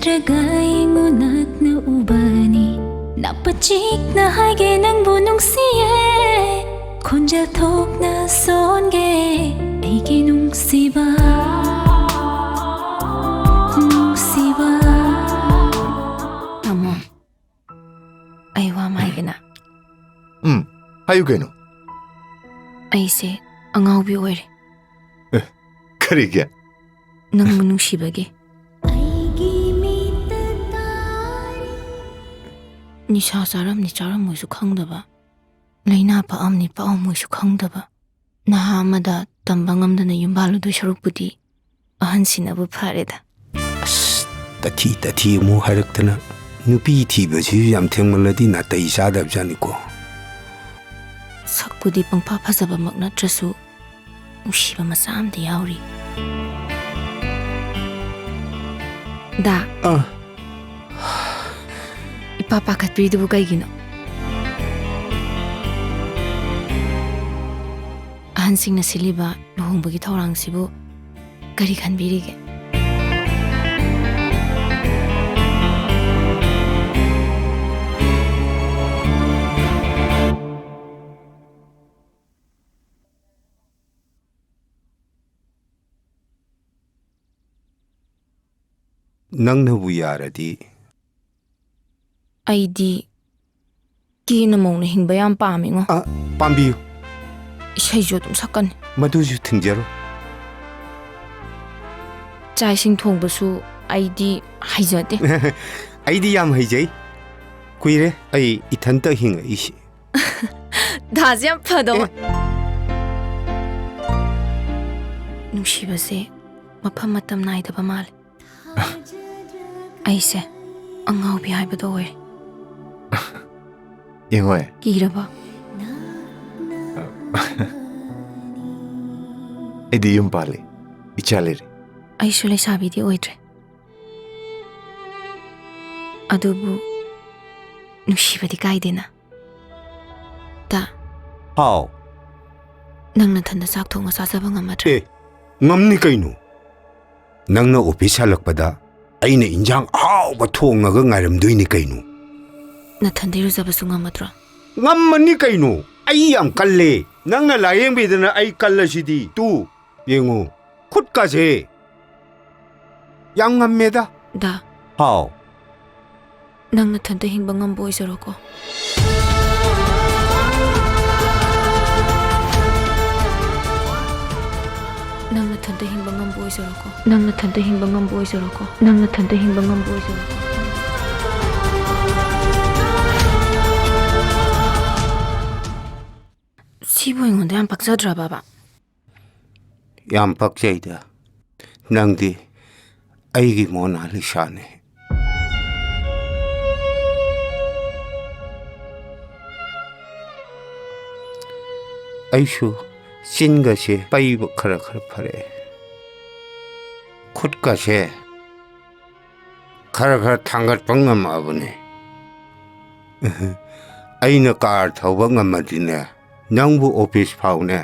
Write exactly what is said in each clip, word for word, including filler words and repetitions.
ꯅꯠꯇ꯭ꯔꯒ ꯑꯩ ꯃꯨꯟꯅ ꯎꯕꯅꯤ꯫ ꯅꯥꯛꯄ ꯆꯤꯛꯅ ꯍꯥꯏꯒꯦ ꯅꯪꯕꯨ ꯅꯨꯡꯁꯤꯌꯦ꯫ ꯈꯣꯟꯖꯦꯜ ꯊꯣꯛꯅ ꯁꯣꯟꯒꯦ ꯑꯩꯒꯤ ꯅꯨꯡꯁꯤꯕ, ꯅꯨꯡꯁꯤꯕ꯫ ꯇꯥꯃꯣ, ꯑꯩ ꯋꯥ ꯑꯃ ꯍꯥꯏꯒꯦꯅ꯫ ꯎꯝ, ꯍꯥꯏꯌꯨ ꯀꯩꯅꯣ꯫ ꯑꯩꯁꯦ ꯑꯉꯥꯎꯕꯤ ꯑꯣꯏꯔꯦ꯫ ꯑꯦ, ꯀꯔꯤꯒꯤ? ꯅꯪꯕꯨ ꯅꯨꯡꯁꯤꯕꯒꯤ꯫ ꯅꯤꯁꯥ ꯆꯥꯔꯝꯅꯤ ꯆꯥꯔꯝꯃꯣꯏꯁꯨ ꯈꯪꯗꯕ, ꯂꯥꯏꯅꯥ ꯄꯛꯑꯝꯅꯤ ꯄꯛꯑꯝꯃꯣꯏꯁꯨ ꯈꯪꯗꯕ, ꯅꯍꯥ ꯑꯃꯗ ꯇꯝꯕ ꯉꯝꯗꯅ ꯌꯨꯝ ꯄꯥꯜꯂꯨꯗꯣꯏ ꯁꯔꯨꯛꯄꯨꯗꯤ ꯑꯍꯟꯁꯤꯅꯕꯨ ꯐꯔꯦꯗ꯫ ꯑꯁ, ꯇꯊꯤ ꯇꯊꯤ ꯑꯃꯨꯛ ꯍꯥꯏꯔꯛꯇꯅ꯫ ꯅꯨꯄꯤ ꯊꯤꯕꯁꯤꯁꯨ ꯌꯥꯝ ꯊꯦꯡꯃꯜꯂꯗꯤ ꯅꯥꯇꯩ ꯆꯥꯗꯕꯖꯥꯠꯅꯤꯀꯣ꯫ ꯁꯛꯄꯨꯗꯤ ꯄꯪꯐ ꯐꯖꯕꯃꯛ ꯅꯠꯇ꯭ꯔꯁꯨ ꯅꯨꯡꯁꯤꯕ ꯃꯆꯥ ꯑꯃꯗꯤ ꯌꯥꯎꯔꯤ꯫ ꯗꯥ, ꯑꯥ꯫ ꯏꯄꯥ ꯄꯥꯈꯠꯄꯤꯔꯤꯗꯨꯕꯨ ꯀꯩꯒꯤꯅꯣ? ꯑꯍꯟꯁꯤꯡꯅ ꯁꯤꯜꯂꯤꯕ ꯂꯨꯍꯣꯡꯕꯒꯤ ꯊꯧꯔꯥꯡꯁꯤꯕꯨ ꯀꯔꯤ ꯈꯟꯕꯤꯔꯤꯒꯦ? ꯅꯪꯅꯕꯨ ꯌꯥꯔꯗꯤ꯫ ꯑꯩꯗꯤ ꯀꯦꯅ ꯃꯧꯅ ꯍꯤꯡꯕ ꯌꯥꯝ ꯄꯥꯝꯃꯤꯉꯣ꯫ ꯑ, ꯄꯥꯝꯕꯤꯌꯨ꯫ ꯏꯁꯩꯁꯨ ꯑꯗꯨꯝ ꯁꯛꯀꯅꯤ꯫ ꯃꯗꯨꯁꯨ ꯊꯤꯡꯖꯔꯣ꯫ ꯆꯥꯛ ꯏꯁꯤꯡ ꯊꯣꯡꯕꯁꯨ ꯑꯩꯗꯤ ꯍꯩꯖꯗꯦ꯫ ꯑꯩꯗꯤ ꯌꯥꯝ ꯍꯩꯖꯩ꯫ ꯀꯨꯏꯔꯦ ꯑꯩ ꯏꯊꯟꯇ ꯍꯤꯡꯉꯛꯏꯁꯤ꯫ ꯗꯥꯁꯦ ꯌꯥꯝ ꯐꯗꯧꯕ꯫ ꯑꯦ꯫ ꯅꯨꯡꯁꯤꯕꯁꯦ ꯃꯐꯝ ꯃꯇꯝ ꯅꯥꯏꯗꯕ ꯃꯥꯜꯂꯦ꯫ ꯑꯩꯁꯦ ꯑꯉꯥꯎꯕꯤ ꯍꯥꯏꯕꯗꯣ ꯑꯣꯏꯔꯦ꯫ ꯌꯦꯡꯉꯣꯏ꯫ ꯀꯤꯔꯕ? ꯑꯩꯗꯤ ꯌꯨꯝ ꯄꯥꯜꯂꯤ, ꯏꯆꯥ ꯂꯩꯔꯦ꯫ ꯑꯩꯁꯨ ꯂꯩꯁꯥꯕꯤꯗꯤ ꯑꯣꯏꯗ꯭ꯔꯦ, ꯑꯗꯨꯕꯨ ꯅꯨꯡꯁꯤꯕꯗꯤ ꯀꯥꯏꯗꯦꯅ꯫ ꯇꯥ꯫ ꯍꯥꯎ꯫ ꯅꯪ ꯅꯊꯟꯗ ꯆꯥꯛ ꯊꯣꯡꯉ ꯆꯥꯖꯕ ꯉꯝꯃꯗ꯭ꯔꯥ? ꯑꯦ, ꯉꯝꯅꯤ ꯀꯩꯅꯣ꯫ ꯅꯪꯅ ꯑꯣꯐꯤꯁ ꯍꯜꯂꯛꯄꯗ ꯑꯩꯅ ꯏꯟꯖꯥꯡ ꯑꯍꯥꯎꯕ ꯊꯣꯡꯉꯒ ꯉꯥꯏꯔꯝꯗꯣꯏꯅꯤ ꯀꯩꯅꯣ꯫ ꯅꯊꯟꯗ ꯏꯔꯨꯖꯕꯁꯨ ꯉꯝꯃꯗ꯭ꯔꯣ? ꯉꯝꯃꯅꯤ ꯀꯩꯅꯣ, ꯑꯩ ꯌꯥꯝ ꯀꯜꯂꯦ꯫ ꯅꯪꯅ ꯂꯥꯌꯦꯡꯕꯤꯗꯅ ꯑꯩ ꯀꯜꯂꯁꯤꯗꯤ꯫ ꯇꯨ, ꯌꯦꯡꯉꯨ, ꯈꯨꯠꯀꯁꯦ ꯌꯥꯝ ꯉꯝꯃꯦꯗ꯫ ꯗꯥ꯫ ꯍꯥꯎ꯫ ꯅꯪ ꯅꯊꯟꯇ ꯍꯤꯡꯕ ꯉꯝꯕ ꯑꯣꯏꯖꯔꯣꯀꯣ꯫ ꯅꯪ ꯅꯊꯟꯇ ꯍꯤꯡꯕ ꯉꯝꯕ ꯑꯣꯏꯖꯔꯣꯀꯣ꯫ ꯅꯪ ꯅꯊꯟꯇ ꯍꯤꯡꯕ ꯉꯝꯕ ꯑꯣꯏꯖꯔꯣꯀꯣ꯫ ꯅꯪ ꯅꯊꯟꯇ ꯍꯤꯡꯕ ꯉꯝꯕ ꯑꯣꯏꯖꯔꯣꯀꯣ꯫ ꯁꯤꯕꯨ ꯑꯩꯉꯣꯟꯗ ꯌꯥꯝ ꯄꯛꯆꯗ꯭ꯔꯕꯕ? ꯌꯥꯝ ꯄꯛꯆꯩꯗ꯫ ꯅꯪꯗꯤ ꯑꯩꯒꯤ ꯃꯣꯅꯥꯂꯤꯁꯥꯅꯤ꯫ ꯑꯩꯁꯨ ꯆꯤꯟꯒꯁꯦ ꯄꯩꯕ ꯈꯔ ꯈꯔ ꯐꯔꯛꯑꯦ꯫ ꯈꯨꯠꯀꯁꯦ ꯈꯔ ꯈꯔ ꯊꯥꯡꯒꯠꯄ ꯉꯝꯃꯛꯑꯕꯅꯦ꯫ ꯑꯩꯅ ꯀꯥꯔ ꯊꯧꯕ ꯉꯝꯃꯗꯤꯅꯦ, ꯅꯪꯕꯨ ꯑꯣꯐꯤꯁ ꯐꯥꯎꯅꯦ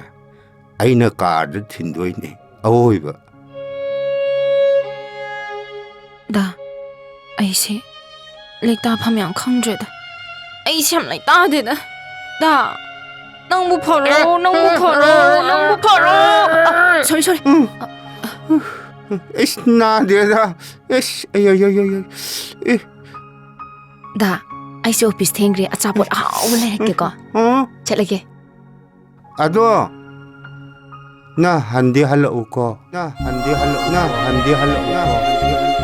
ꯑꯩꯅ ꯀꯥꯔꯗ ꯊꯤꯟꯗꯣꯏꯅꯦ, ꯑꯋꯣꯏꯕ꯫ ꯗꯥ, ꯑꯩꯁꯦ ꯂꯩꯇꯥꯐꯝ ꯌꯥꯝ ꯈꯪꯗ꯭ꯔꯦꯗ꯫ ꯑꯩꯁꯦ ꯌꯥꯝ ꯂꯩꯇꯥꯗꯦꯗ꯫ ꯗꯥ, ꯅꯪꯕꯨ ꯐꯔꯣ, ꯅꯪꯕꯨ ꯐꯔꯣ, ꯅꯪꯕꯨ ꯐꯔꯣ꯫ ꯑ, sorry, sorry꯫ ꯎꯝ꯫ ꯏꯁ, ꯅꯥꯗꯦꯗ꯫ ꯏꯁ, ꯑꯩ, ꯑꯩ, ꯑꯩ, ꯑꯩ, ꯑꯩ꯫ ꯑꯦ꯫ ꯗꯥ, ꯑꯩꯁꯦ ꯑꯣꯐꯤꯁ ꯊꯦꯡꯈ꯭ꯔꯦ, ꯑꯆꯥꯄꯣꯠ ꯑꯍꯥꯎꯕ ꯂꯩꯔꯛꯀꯦꯀꯣ꯫ ꯑ? ꯆꯠꯂꯒꯦ꯫ ꯑꯗꯣ, ꯅꯪ ꯍꯟꯗꯤ ꯍꯜꯂꯛꯎꯀꯣ꯫ ꯅꯪ ꯍꯟꯗꯤ ꯍꯜꯂꯛꯎ, ꯅꯪ ꯍꯟꯗꯤ ꯍꯜꯂꯛꯎꯀꯣ꯫